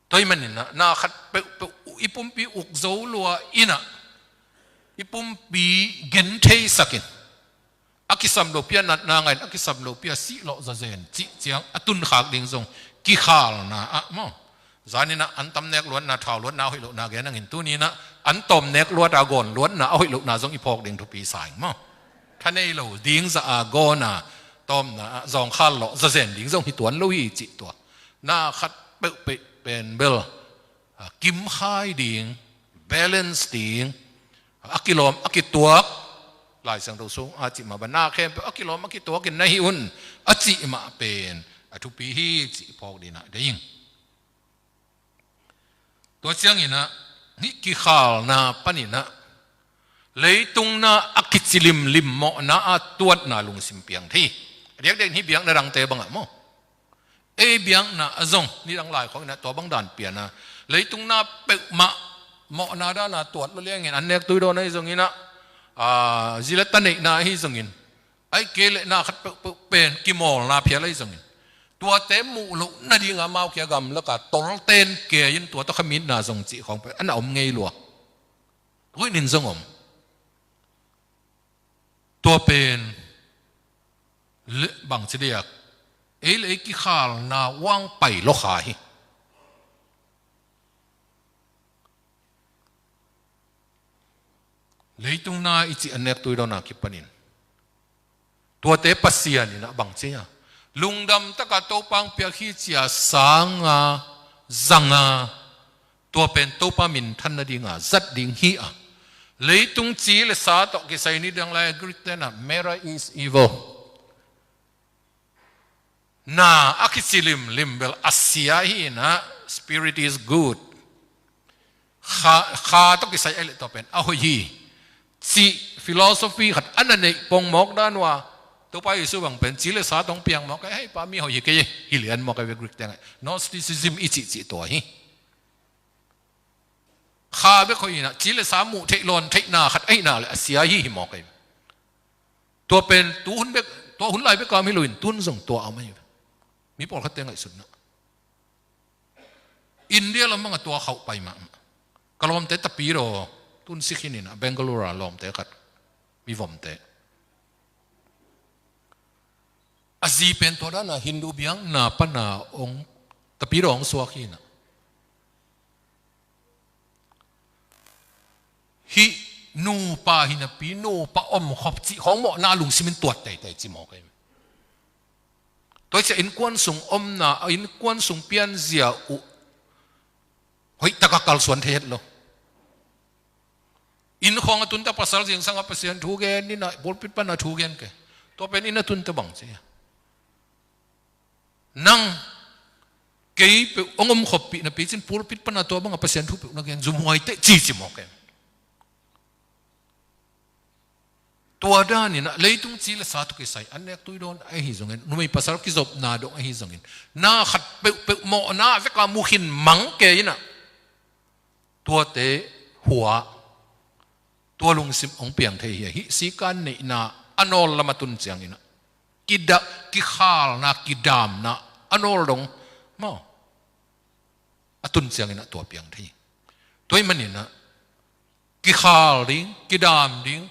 Tua ahih maninah na khat peuhpeuh i pumpi uk zo lua inah i pumpi gentheisakin a kisam lopi a natna ngahin a kisam lopi a sihlawh zawzen cih ciang a tunkhak ding zong kikhalna ah maw? Zaninah an tam nek luatna, thau luatna a hoih lohna gen angin tuninah an tawm nek luata gawn luatna a hoih lohna zong i phawk ding thupi sa ing maw? Tha nei lo ding zah a gawna tawmna ah zawngkhal lawh zawzen ding zong hi tuan lo hi cih tua. Na khat peuhpeuh pen bel a kimkhai ding, balance ding, a kilawm a kituak, Lai Siangtho sung a cih mah bang na khempeuh a kilawm a kituakin na hih un a cih mah pen a thupi hi cih phawk dihna ding. Tua cianginah hih kikhalna paninah leitung na a kicilimlim mawhna a tuatna lungsim piang thei. A diakdiak hih biakna dangte bangah maw? Ei biakna ah zong nidang lai khawng inah tua bang dan piana leitung na peuhmah mawhna dana tuat lua liangin an nek tui dawn ahi zonginah, a, zi le ta neihna ahi zongin, ahih kei leh na khat peuhpeuh pen kimawlna phial ahi zongin, tuate muh loh nadinga amau kia gamlaka tolten kei in tua tawh khamitna zong cih khawng pen a na om ngei lua. Tuinin zong om. Tua pen le bangci diak, ei le ei kikhalna uang pai lawkha hi. Leitung na i cih a nek tui dawn a kipanin tuate Pasian inah bangci a lungdam taka Topa hong piak hi cia sanga zanga, tua pen Topa minthan nadinga zat ding hi a, leitung ci le sa tawh kisai nidang lai a Greek tenah mera is evil. Na a kicilimlim bel a sia hi inah spirit is good. Kha, kha tawh kisai ai le tua pen a hoih hi. cih philosophy khat a na neih pongmawk dan uh a, Topa Jesu bang pen ci le sa tawh hong piang mawk a, hei pa mi hoih hi kei hi lian mawk a ve Greek teng ah. Gnosticism i cihcih tua hi. Kha bek hoih hi in ah, ci le sa muh theih lawn theihna khat ahih nak leh a sia hi hi mawk a hi. Tua pen tu hun bek, tua hun lai bek a om hi lo in, tun zong tua a om a hi. Mi pawlkhatte ngaihsutna. India lam bang a tua khauh pai mahmah. Ka lawmte Tapidaw, tun si khin in ah, Bangalore a lawmte khat, mi vomte. A zi pen tua dan a Hindu biakna pan a hong, Tapidaw hong suak hi in ah. Hih nupa hi napi, nupa omkhop cih khawng mawhna lungsim in tuat teitei ci mawk a hi. Tua hi ciah innkuan sung omna, a innkuan sung pianzia uh hoih tak a kalsuan thei het lo. Inn khawng a tun teh pasal zingsang a Pasian thu gen in ah, pulpit pan a thu gen kei. Tua pen inn a tun teh bang ci a, nang kei peuh hong omkhoppih napi cin pulpit pan a tua bang a Pasian thu peuh na gen, zumhuai teh ci ci mawk a hi. Tua dan in ah leitung ci le sa tawh kisai an nek tui dawn ahi zongin, numei pasal kizopna dong ahi zongin, na khat peuhpeuh mawhna vek a mu khin mang kei in ah, tuate hua, tua lungsim hong piang thei hi. Hih sikan neihna a nawl lam a tun ciangin ah, kidah, kikhalna, kidamna a nawl dong maw, a tun ciangin ah tua piang thei hi. Tua ahih manin ah kikhal ding, kidam ding,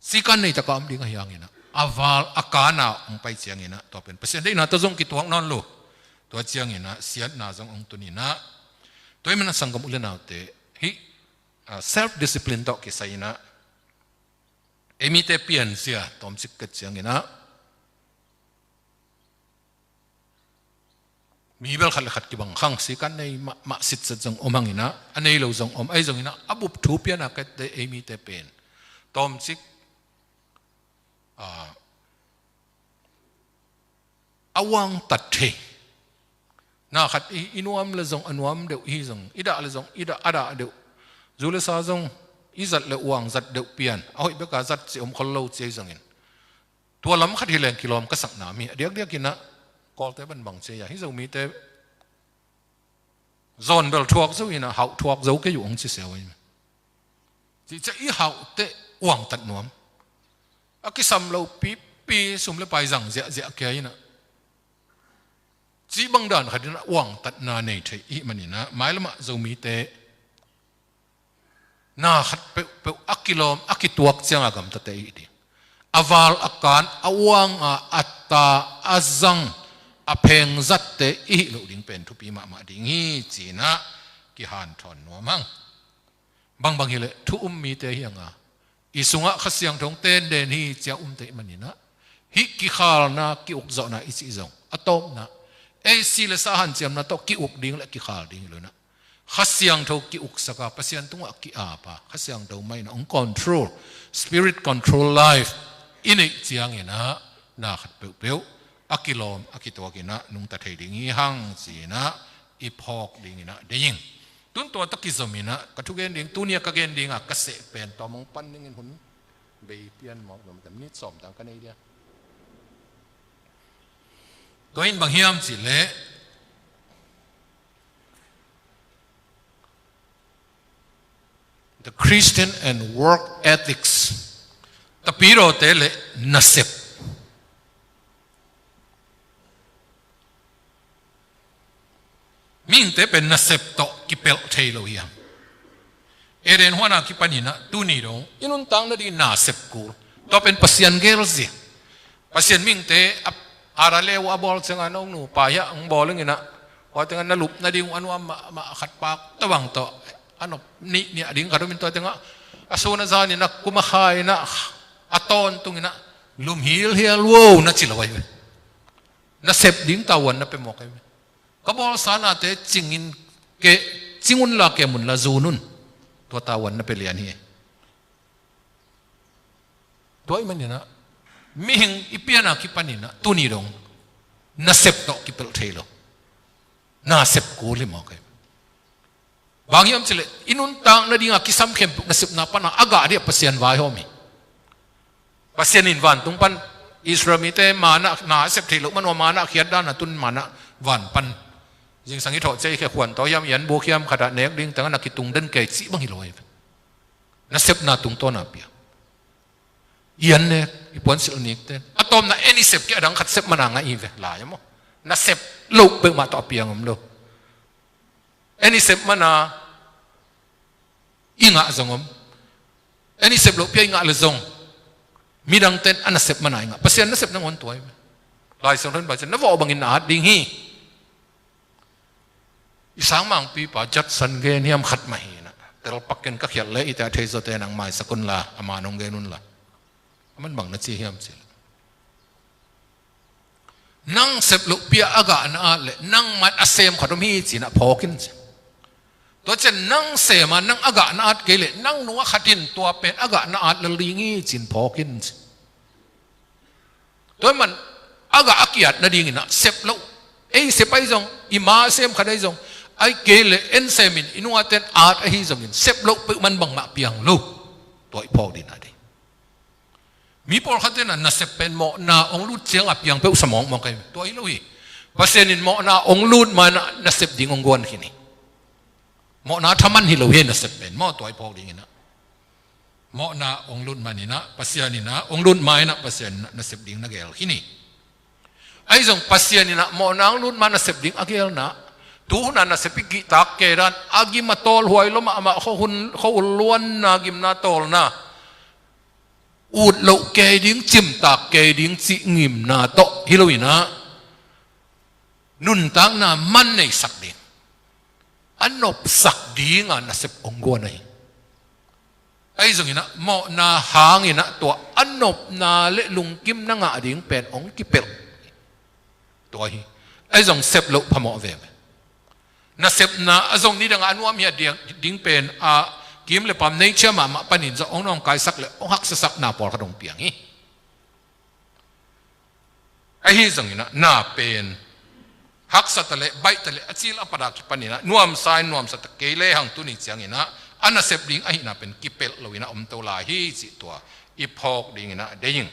sikan nei tak a om ding ahi hangin ah, a val a kan a hong pai ciangin ah, tua pen Pasian deihna tawh zong kituak nawn lo. Tua ciangin ah siatna zong hong tun in ah, tua ahih manin ah sanggam u le naute, hih, ah, self discipline tawh kisai in ah, ei mite pianzia tawmcik ket ciangin ah, mi bel khat le khat kibang khang, sikan nei mahmah sitset zong om hang in ah, a nei lo zong om ahi zongin ah, a bup thu pian a kette ei mite pen tawmcik, ah, a uangtat thei. Na khat i, i nuam le zong a nuam deuh, i hi zong i dah le zong i dah, a dah deuh. Zu le sa zong i zat le uang zat deuh pian, a hoih bek a zat ci om khol lo ci ahi zongin, tua lam khat hi leng kilawm ka sakna mi a diakdiak in ah, Kawlte bangbang ci a, hih Zomite zawn bel thuak zo in ah, hauh thuak zo kei uh hong ci sia uh ahi. Cih ciah i hauh teh uangtat nuam. A kisam lo pipi, sum le pai zang ziahziah kia in ah, cih bang dan khat in ah uangtatna nei thei i hih manin ah, mailam ah Zomite na khat peuhpeuh a kilawm, a kituak ciang a gamtate i hih ding. A val a kan, a uang a, a ta, a zang, a pheng zatte i hih loh ding pen thupi mahmah ding hi ci in ah kihanthawn nuam hang. Bangbang hi leh thu um mite hi hang a, i sungah Kha Siangtho hong tenden hi ci a umte i hih manin ah, hih kikhalna, ki-ukzawhna i cih zong a tawpna, ei si le sa hanciamna tawh ki-uk ding le kikhal ding hi lo in ah, Kha Siangtho ki-uksak a, Pasian tungah ki-ap a, Kha Siangtho mah in ah hong control, spirit control life i neih ciangin ah, na khat peuhpeuh a kilawm, a kituak in ah nungta thei ding hi hang ci in ah i phawk ding in ah deih ing. Tun tua tawh kizom in ah ka thugen ding, tuni a ka gen ding a ka seh pen tawm hong pan ding in, hun bei pian mawk zom, minit sawm tang ka nei dia. Tua in bang hiam cih leh, the Christian and work ethics. Tapidawte le nasep. Mihingte pen nasep tawh kipelh thei lo hi hang. Eden huan a kipan in ah tuni dong i nuntak nading nasep kul. Tua pen Pasian gelzia. Pasian mihingte a, Adam le Eva a bawl ciang a, nong nupa hiah hong bawl ing in ah, tua teng ah na lup nading uh a nuam mahmah khat pak tawh bang tawh, a nop nih nih a ding khat om in, tua teng ah a sun a zan in ah kum a kha in ah, a tawntung in ah, lum hilhial vo na ci lo ahi ve. Nasep ding tavuan na pia mawk ahi ve. Ka bawlsa nate cing in kei, cing unla kem unla zun un. Tua tavuan na pia lian hi. Tua ahih manin ah mihing i pian a kipan in ah tuni dong nasep tawh kipelh thei lo. Nasep kul hi mawk ahi. Bang hiam cileh, i nuntak nadinga kisam khempeuh nasepna pana a gah dih a Pasian vaihawm hi. Pasian in vantung pan Israel mite manna na a sep theih loh manua manna khiat dana tun manna van pan zingsang i thawh cia i khekhuan tawh hiam i an buk hiam khatah nek ding tengah na kitung den kei cih bang hi lo hi. Nasepna tungtawna pia. I an nek, i puansilh nikte a tawpna en i sep kei a dang khat sep mana ngah i ve lai a maw? Nasep loh peuhmah tawh a piang om lo. En i sep mana i ngah zong om. En i sep loh pia i ngah le zong midangten a nasep mana i ngah. Pasian nasep nangawn tuai. Lai Siangtho in Pasian na vawh bangin na at ding hi. I sangmangpipa Judson gen hiam khat mah hi na. Telpakin ka khialh le i te a thei zawte nang maisak unla a man hong gen unla. A man bang na ci hiam ci le, nang sep loh pia a gah na at le nang mat a sem khat om hi ci na phawk in ci. Tua cian nang sem a nang a gah na at kei le nang nung a khat in tua pen a gah na at lel ding hi cin phawk in ci. Tua man a gah a kiat nadingin a sep loh ei sep ahi zong i ma a sem khat ahi zong ai kei le en semin i nungaten at ahi zongin sep loh peuh man bangmah piang lo. Tua i phawk dina ding. Mi pawlkhat tena nasep pen mawhna ong lut cianga piang peuh sa mawkmawk ahi. Tua hi lo hi. Pasian in mawhna ong lut mana nasep ding ong guan khin hi. Mawhna thaman hi lo hi nasep pen maw tua i phawk dingina. Mawhna ong lut manina Pasian ina ong lut maina Pasian ina nasep ding na gel khin hi. Ahi zong Pasian ina mawhna ong lut ma nasep ding a gelna tuhuna nasep i gihtak kedan a gim a tawl huai loma amah kho ul luanna gimna tawlna ut loh kei ding cimtak kei ding cih ngimna tawh hi loinah nuntakna man neisak ding a nopsak dinga nasep ong guan ahi. Ahi zonginah mawhna hanginah tua a nopna le lungkimna ngah ding pen ong kipelh. Tua hi. Ahi zong sep loh phamawh veve. Nasepna a zong nidangah a nuam hi a ding pen a kim le pam nature mahmah panin zong ong nawngkaisak le ong haksasakna pawlkhat ong piang hi. Ahi zonginah na pen haksa taleh baih taleh a cil a padak kipaninah nuamsa in nuamsa ta kei le hang tuni cianginah a nasep ding ahihna pen kipelh loinah omto lai hi cih tua i phawk dinginah deing.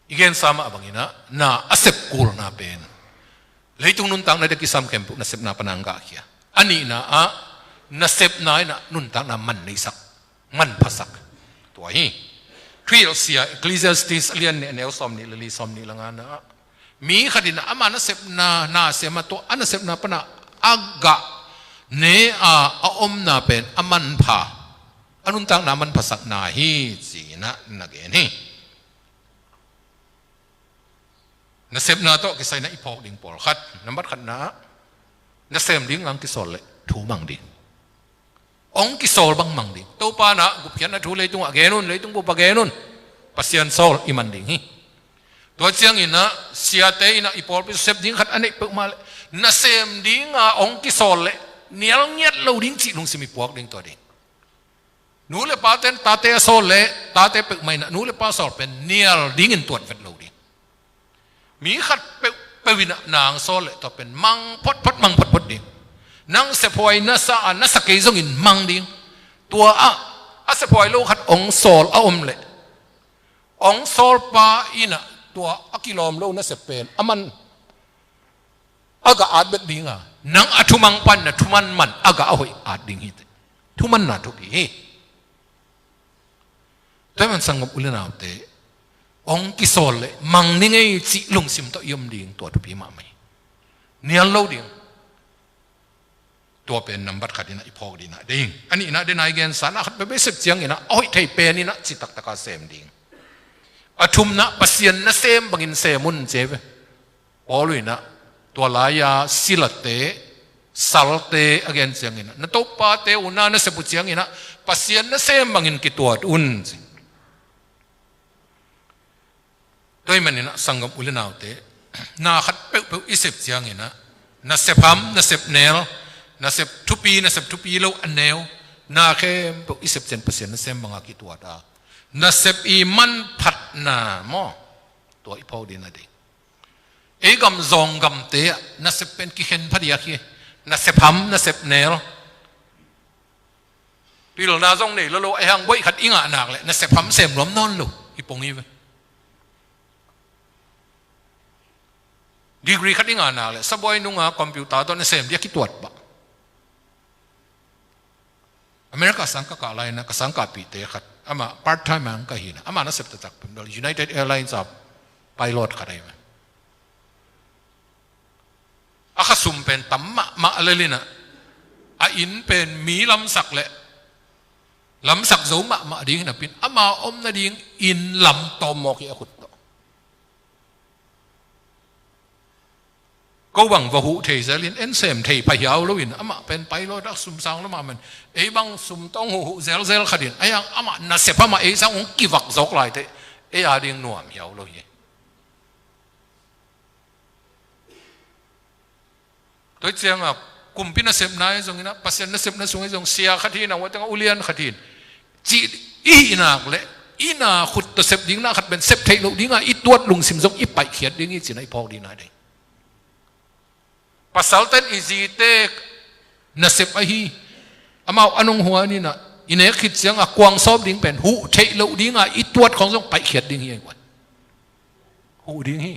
I gensa mah banginah na a sep kulna pen leitung nuntakna dek kisam khempeuh nasepna panang gahkhia. A nihna ah nasepna inah nuntakna man neisak man phasak. Tua hi. Thuhilhsia Ecclesiastes a lian nih a neu sawm nih le li sawm nih le ngana ah mi khatinah ama nasepna na sema tua a nasepna pana a gah ne a a omna pen a manpha a nuntakna manphasakna hi cinah na gen hi. Nasepna tawh kisaina i phawk ding pawlkhat nambat khatna nasem ding ang kisawl le thu mang ding. Ong kisawl bang mang ding Topa na gupkhiatna thu leitungah gen un leitung bupa gen un. Pasian sawl i man ding hi. Tua cianginah siate inah i pawlpi sep ding khat a neih peuhmah le nasem dinga ong kisawl le nial ngiat lo ding cih lungsim i puak ding tua ding. Nu le paten tate a sawl le tate peuhmah inah nu le pa sawl pen nial dingin tuat vet lo ding. Mi khat peuhpeuh inah nang sawl le tua pen mang photphot mang photphot ding. Nang sephuai nasa a nasa kei zongin mang ding. Tua ah a sephuai lo khat ong sawl a om le ong sawlpa inah tua a kilawm lo nasep pen a man a gah at bek dinga nang a thumang pan na thuman man a gah a hoih at ding hi teh. Thuman na thupi hi. Tua man sanggam u le naute ong kisawl le mang ni ngei cih lungsim tawh i om ding tua thupi mahmah hi. Nial lo ding. Tua pen nambat khatinah i phawk dinah ding a nihna dena i gensa na khat peuh i sep cianginah a hoih thei peninah citaktaka sem ding. A thumna Pasian nasem bangin sem un ce ve. Paul inah tua laia silate salte a gen cianginah na topate una nasep uh cianginah Pasian nasem bangin kituat un ci. Tua i maninah sanggam u le naute na khat peuhpeuh i sep cianginah nasep ham nasep nel nasep thupi nasep thupi lo a neu na khempeuh i sep cian Pasian nasem banga kituat a nasep i manphatna maw? Tua i phawk dina ding. Ei gam zawng gamte ah nasep pen kikhen phadiak hi. Nasep ham, nasep nel. Pilna zong nei lo lo, a hang boih khat i ngah nak leh nasep ham sem nuam nawn lo. I pong hi ve. Degree khat i ngah nak leh sabuai nunga computer tawh nasem dia kituat bah. America sang ka kah lai-in ah, ka sang kahpihte khat, amah part time ang ka hi-in ah, amah nasep taktak peuh, United Airlines a pilot khat ahi ve. A khasum pen tam mahmah lel-in ah, a inn pen mi lamsak leh lamsak zo mahmah ding hi napi-in, ama om nading inn lam tawm mawk hi a khut tawh. Ko bang va huh thei zel-in, en sem thei pha hiau lo-in, amah pen pilot a sum sang lo mahmah-in, ei bang sum tawh hong huh huh zelzel khat in, a hang amah nasep hamah ei sang hong kivak zawk lai teh, ei a ding nuam hiau lo hi. Tua hi ciangah kumpi nasepna ahi zongin ah, Pasian nasepna sung ahi zong, sia khat hi-in ah, hua tengah ulian khat hi-in, cih i hih nak leh, i na khut tawh sep ding na khat pen sep theih loh dinga i tuat lungsim zong i paihkhiat ding hi ci-in ah i phawk ding na ding. Pasalte'n i zite nasep ahi, amau an hong huan-in ah, i nek khit ciangah kuang sawp ding pen huh theih loh dinga i tuat khawng zong paihkhiat ding hi, ahi guan. Huh ding hi.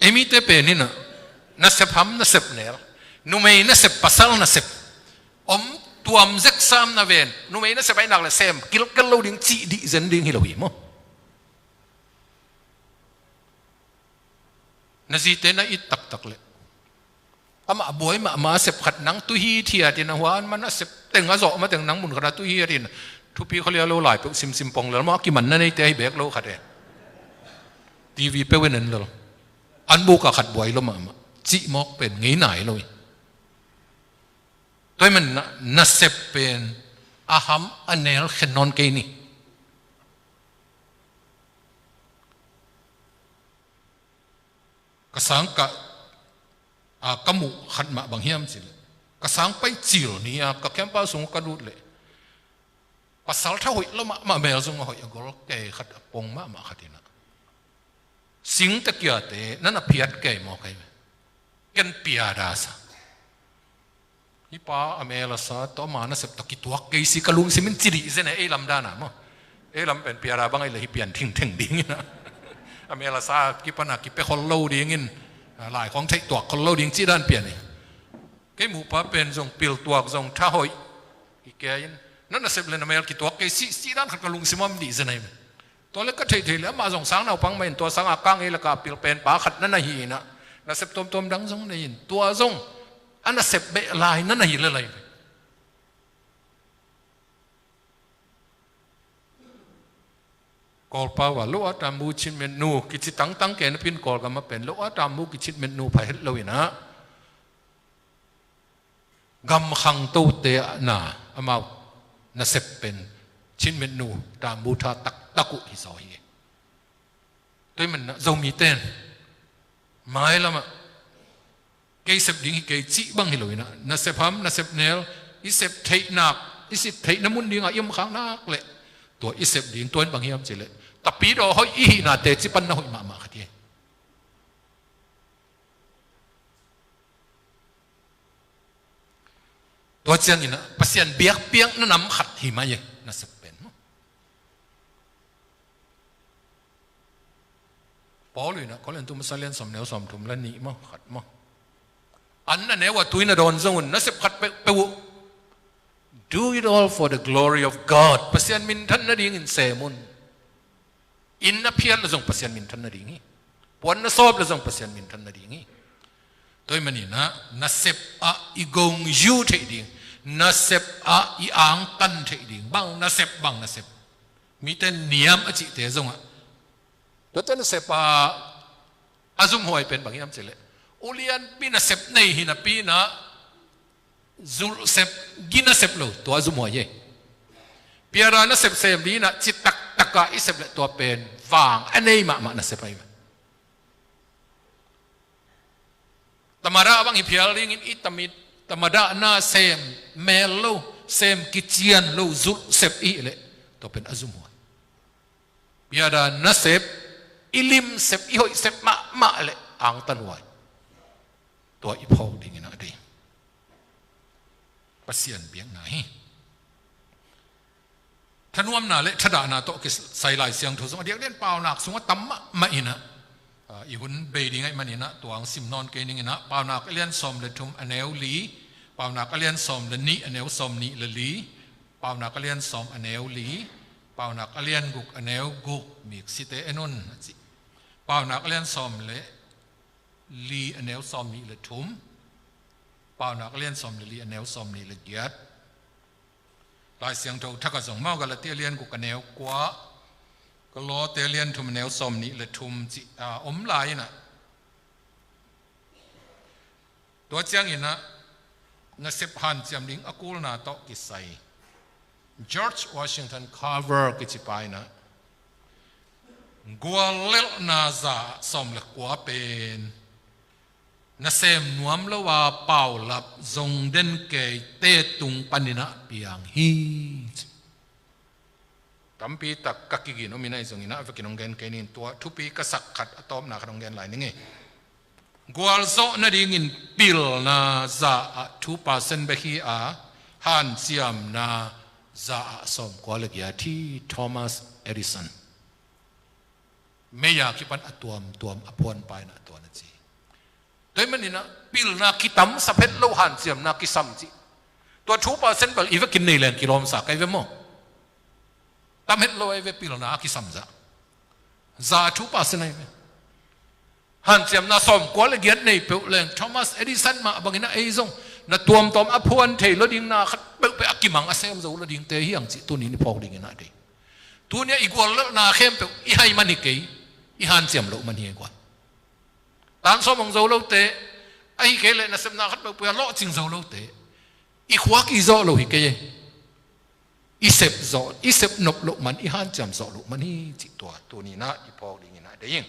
Ei mite pen hi-in ah, nasep ham, nasep nel, numei nasep, pasal nasep, om tuam zek sam na ven, numei nasep ahih nak leh sem kilkel lo ding, cih dih zen ding hi lo hi maw. Na zite na it taktak leh, amah buai mahmah a sep khat nang tu hithiat in, a huan man a sep teng a zawh mateng nang mun khat ah tu hithiat in, thupi khawlia lo lai peuh simsim pong lel maw, a kimanna neite ahi bek lo khat e. TV peuh in en lel. An buk ah khat buai lo mahmah, cih mawk pen ngei nai lo hi. Tua ahih manin ah, na sep pen a ham a nel khen nawn kei ni. Ka sang ka, a, ka muh khat mah bang hiam cih leh, ka sang pai cil ni-a ka camp sung ka lut leh, pasal tha hoih lo mahmah, mel zong a hoih a gol kei khat, a pong mahmah khat in ah, singte kiate na na phiat kei mawk hi ve. Ken piada sa. Hih pa a mel a sa tawh, ama nasep tawh kituak kei si, ka lungsim in ci dih zen e, ei lam dan a maw. Ei lam pen piada bang ahih leh hih pian thingtheng ding in ah, a mel a sa kipan a kipia khol lo ding in, a, lai khawng theih tuak khol lo ding cih dan pian hi. Kei muhpa pen zong pil tuak zong tha hoih hi kei in, na nasep leh na mel kituak kei si, cih dan khat ka lungsim ah om dih zen ahi ve. Tua leh ka theihtheih leh amah zong sang naupang mah in, tua sang a kang ei lak ah pil pen pa khat na na hi in ah, nasep tuamtuam dang zong nei in, tua zong a nasep beh lai na na hi lel ahi ve. Kawlpau ah lo a tambu chinmetnu kici tangtang kei napi in, Kawlgam ah pen lo a tambu kichinmetnu pha het lo in ah, gam khangtote na, amau nasep pen chinmetnu tambu tha taktak uh hi zaw hi. Tua ahih manin ah Zomite in mailam ah kei sep ding hi kei cih bang hi lo in ah, na sep ham, na sep nel, i sep theih nak, i sep theihna mun ding ah i om khak nak leh, tua i sep ding, tua in bang hiam cih leh, Tapidaw hoih i hihna teci pan na hoih mahmah khat hi. Tua ciangin ah Pasian biakpiakna nam khat hi mai e, na sep pen. Paul in ah Korin tu masa lian sawm, neu sawmthum leh nih maw, khat maw, an na neu a tui na dawn zong un, na sep khat peuhpeuh uh, do it all for the glory of God. Pasian minthan nadingin sem un. Inn na phiat leh zong Pasian minthan nading hi. Puan na sawp leh zong Pasian minthan nading hi. Tua ahih manin ah, na sep ah i gong yu theih ding, na sep ah i angtan theih ding, bang na sep, bang na sep. Mite niam a cihte zong ah, tuate na sep ah a zumhuai pen bang hiam cih leh, ulianpi na sep nei hi napi in ah, zulh sep, gi na sep lo, tua a zumhuai hi. Piada na sep sem ding in ah, ci taktak a i sep leh tua pen vang a nei mahmah na sep ahi ve. Tamada bang hi phial dingin i tamit, tamada na sem mel lo, sem kician lo, zulh sep i hih leh, Tua pen a zumhuai. Piada nasep, i limsep, i hoihsep mahmah le angtanhuai. Tua i phawk dingin a dei. Pasian biakna hi. Thanuamna le thadahna tawh kisai Lai Siangtho sung a diakdiak in Paunak sungah tam mahmah in ah, i hun bei ding ahih manin ah tua hong sim nawn kei ning in ah, Paunak a lian sawm le thum a neu li, Paunak a lian sawm le nih a neu sawm nih le li, Paunak a lian sawm a neu li, Paunak a lian guk a neu guk, Miksite en un a ci. Paunak a lian sawm le li a neu sawm nih le thum, Paunak a lian sawm le li a neu sawm nih le giat. Lai Siangtho thak ah zong maw, Galati a lian guk a neu kua, Kolose a lian thum a neu sawm nih le thum cih, ah, om lai in ah. Tua ciangin ah nasep hanciam ding a kulna tawh kisai George Washington Carver kici pa in ah, guallelhna za ah sawm le kua pen nasem nuam lo a paulap zong den keite tung panin ah piang hi. Tampi tak ka kigin om in ah, ahi zongin ah a vekin hong gen kei ning, tua thupi ka sak khat a tawpna khat hong gen lai ning e. Gualzawh nadingin pilna za ah two percent bek hi a, hanciamna za ah sawmkua le giat hi, Thomas Edison. Mei a kipan a tuamtuam a phuanpa in ah tua na ci. Tua ahih manin ah pilna kitamsap het lo, hanciamna kisam cih, tua two percent bel i vekin nei leng kilawmsa ka hi ve maw? Tam het lo ahi ve pilna a kisam za. Za two percent ahi ve. Hanciamna sawmkua le giat nei peuh leng Thomas Edison mah bangin ah ei zong na tuamtuam a phuan thei lo ding, na khat peuhpeuh a kimang a sem zo lo dingte hi hang cih tuni-in i phawk dingin a dei. Tuni-ah i guallelhna khempeuh i hai man hi kei, i hanciam loh man hi, gual. Tan sawm hong zo lote, ahih kei leh nasepna khat peuhpeuh a lawhcing zo lote, i khua kizawh lo hi kei e. I sep zawh, i sep nop loh man, i hanciam zawh loh man hi cih tua tuni-in ah i phawk dingin a dei ing.